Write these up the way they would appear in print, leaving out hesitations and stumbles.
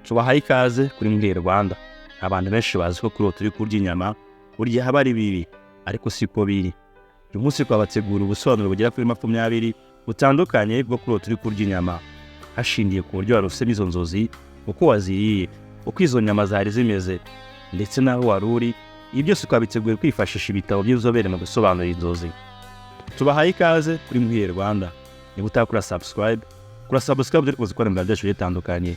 Tubahaye ikaze kuri Mbwira Rwanda. Abantu benshi bazi ko kurota uri kurya inyama burya haba ari bibi, ariko siko biri. Uyu munsi twabategura ubusobanuro bugera kuri 20 butandukanye bwo kurota uri kurya inyama, hashingiye ku buryo warosemo izo nzozi, uko waziriye, uko izo nyama zari zimeze, ndetse n'aho wari uri. Ibi byose twabiteguye kwifashisha ibitabo by'inzobere mu gusobanura inzozi. Tubahaye ikaze kuri Muhire Rwanda. Niba utakora subscribe, kora subscribe dore kuzi kubona byacu bitandukanye.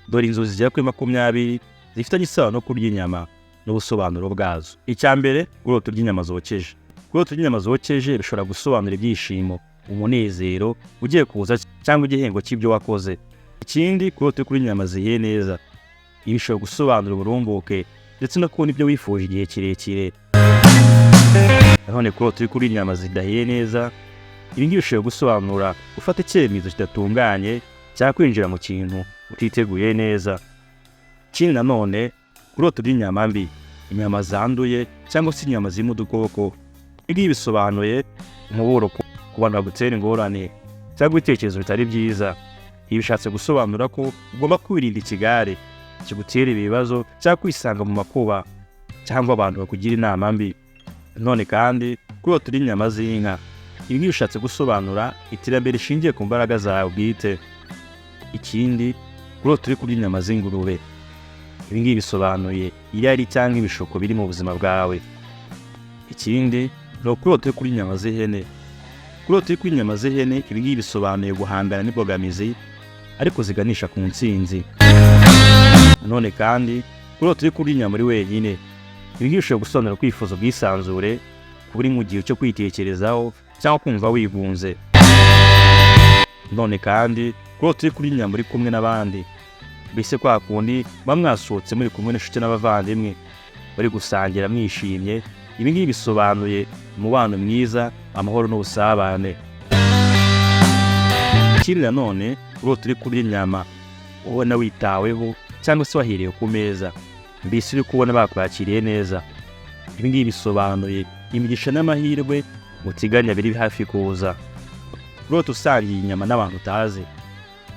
Dore inzozi zigera kuri 20 zifitanye isano no kurya inyama n'ubusobanuro bwazo. Icya mbere, kurota urya inyama zokeje. Kurota urya inyama zokeje bishobora gusobanura ibyishimo, umunezero ugiye kuza cyangwa igihembo cy'ibyo wakoze. Ikindi, kurota uri kurya inyama zihiye neza, ibi bishobora gusobanura uburumbuke ndetse no kubona ibyo wifuje igihe kirekire. Nanone kurota uri kurya inyama zidahiye neza, ibi ngibi bishobora gusobanura gufata icyemezo kidatunganye cyangwa kwinjira mu kintu utiteguye neza. Ikindi nanone, kurota urya inyama mbi, inyama zanduye cyangwa se inyama zirimo udukoko, ibi ngibi bisobanuye umuburo ku bantu bagutera ingorane cyangwa ibitekerezo bitari byiza. Ibi bishatse gusobanura ko ugomba kwirinda ikigare kigutera ibibazo cyangwa kwisanga mu makuba cyangwa abantu bakugira inama mbi. None kandi kurota urya inyama z'inka, ibi ngibi bishatse gusobanura iterambere rishingiye ku mbaraga zawe bwite. Ikindi, kurota uri kurya inyama z'ingurube, ibi ngibi bisobanuye irari cyangwa ibishuko biri mu buzima bwawe. Ikindi ni ukurota uri kurya inyama z'ihene. Kurota uri kurya inyama z'ihene, ibi ngibi bisobanuye guhangana n'imbogamizi ariko ziganisha ku ntsinzi. Nanone kandi kurota uri kurya inyama uri wenyine, ibi ngibi bishobora gusobanura kwifuza ubwisanzure, kuba uri mu gihe cyo kwitekerezaho cyangwa kumva wigunze. None kandi kurota uri kurya inyama uri kumwe n'abandi, mbese kwa kundi muba mwasohotse muri kumwe n'inshuti n'abavandimwe, bari gusangira mwishimye, ibi ngibi bisobanuye umubano mwiza, amahoro n'ubusabane. Ikindi nanone, kurota uri kurya inyama ubona witaweho cyangwa se wahiriye ku meza, mbese uri kubona bakwakiriye neza, ibi ngibi bisobanuye imigisha n'amahirwe uteganya biri hafi kuza. Kurota usangiye inyama n'abantu utazi,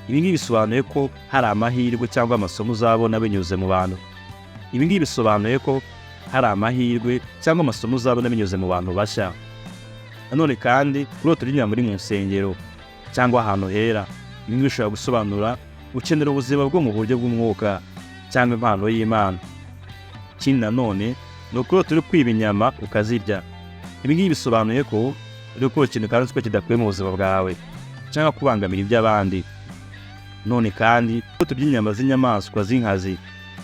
ibi ngibi bisobanuye ko hari amahirwe cyangwa amasomo uzabona binyuze mu bantu. Ibi ngibi bisobanuye ko hari amahirwe cyangwa amasomo uzabona binyuze mu bantu bashya. Nanone kandi kurota urya inyama uri mu nsengero cyangwa ahantu hera, ibi ngibi bishobora gusobanura gukenera ubuzima bwo mu buryo bw'umwuka cyangwa impano y'Imana. Ikindi nanone ni ukurota uri kwiba inyama ukazirya. Ibi ngibi bisobanuye ko uri gukora ikintu kandi uzi ko kidakwiye mu buzima bwawe cyangwa kubangamira iby'abandi. None kandi kurota urya inyama z'inyamaswa z'inkazi,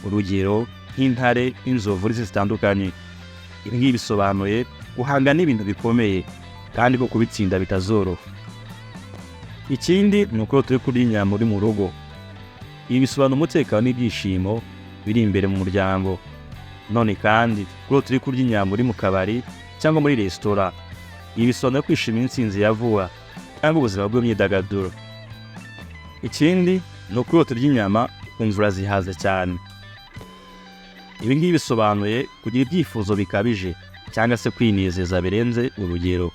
urugero nk'intare, inzovu n'izindi zitandukanye, ibi ngibi bisobanuye guhangana n'ibintu bikomeye kandi ko kubitsinda bitazoroha. Ikindi ni ukurota uri kurya inyama uri mu rugo. Ibi bisobanura umutekano n'ibyishimo biri imbere mu muryango. None kandi kurota uri kurya inyama uri mu kabari cyangwa muri resitora, ibi bisobanura kwishimira intsinzi ya vuba cyangwa ubuzima bw'imyidagaduro. Ikindi ni ukurota urya inyama ukumva urazihaze cyane. Ibi ngibi bisobanuye kugira ibyifuzo bikabije cyangwa se kwinezeza birenze urugero.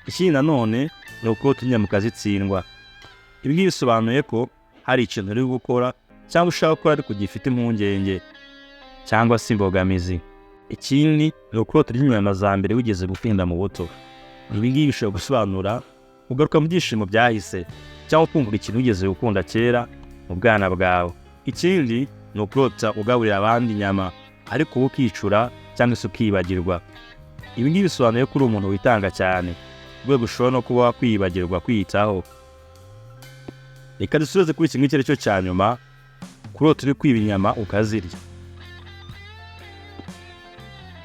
Ikindi nanone ni ukurota inyama ukazitsindwa. Ibi ngibi bisobanuye ko hari ikintu uri gukora cyangwa ushaka gukora ariko gifite impungenge cyangwa se imbogamizi. Ikindi ni ukurota urya inyama za mbere wigeze gukunda mu buto. Ibi ngibi bishobora gusobanura kugaruka mu byishimo byahise cyangwa kumva ikintu wigeze gukunda kera mu bwana bwawe. Ikindi ni ukurota ugaburira abandi inyama ariko wowe ukicura cyangwa se ukibagirwa. Ibi ngibi bisobanuye ko uri umuntu witanga cyane, ku rwego ushobora no kuba wakwibagirwa kwiyitaho. Reka dusubize kuri iki ngiki ari cyo cya nyuma, kurota uri kwiba inyama ukazirya.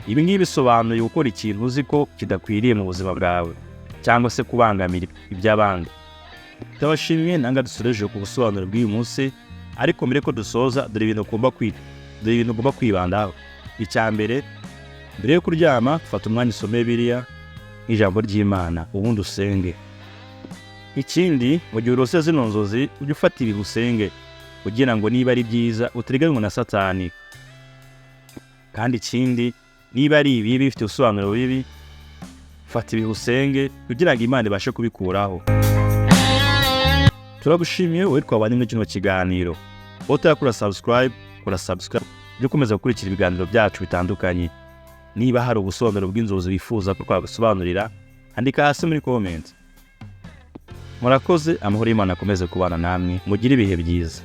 Ibi ngibi bisobanuye gukora ikintu uzi ko kidakwiriye mu buzima bwawe cyangwa se kubangamira iby'abandi. Ndabashimiye nanga dusoreje ku busobanuro bw'uyu munsi, ariko mbere ko dusoza dore ibintu ugomba kwibandaho. Icya mbere, mbere yo kuryama fata umwanya usome Bibiliya nk'ijambo ry'Imana, ubundi usenge. Ikindi, mu gihe urose zino nzozi ujye ufata ibihe usenge kugira ngo niba ari byiza utariganywa na Satani. Kandi ikindi, niba ari ibibi bifite ubusobanuro bibi, fata ibihe usenge kugira ngo Imana ibashe kubikuraho. Turagushimiye wowe twabanye muri kino kiganiro. Wowe utarakora subscribe, kora subscribe ujye ukomeza gukurikira ibiganiro byacu bitandukanye. Niba hari ubusobanuro bw'inzozi wifuza ko twagusobanurira, andika hasi muri comment. Murakoze, amahoro y'Imana akomeze kubana namwe, mugire ibihe byiza.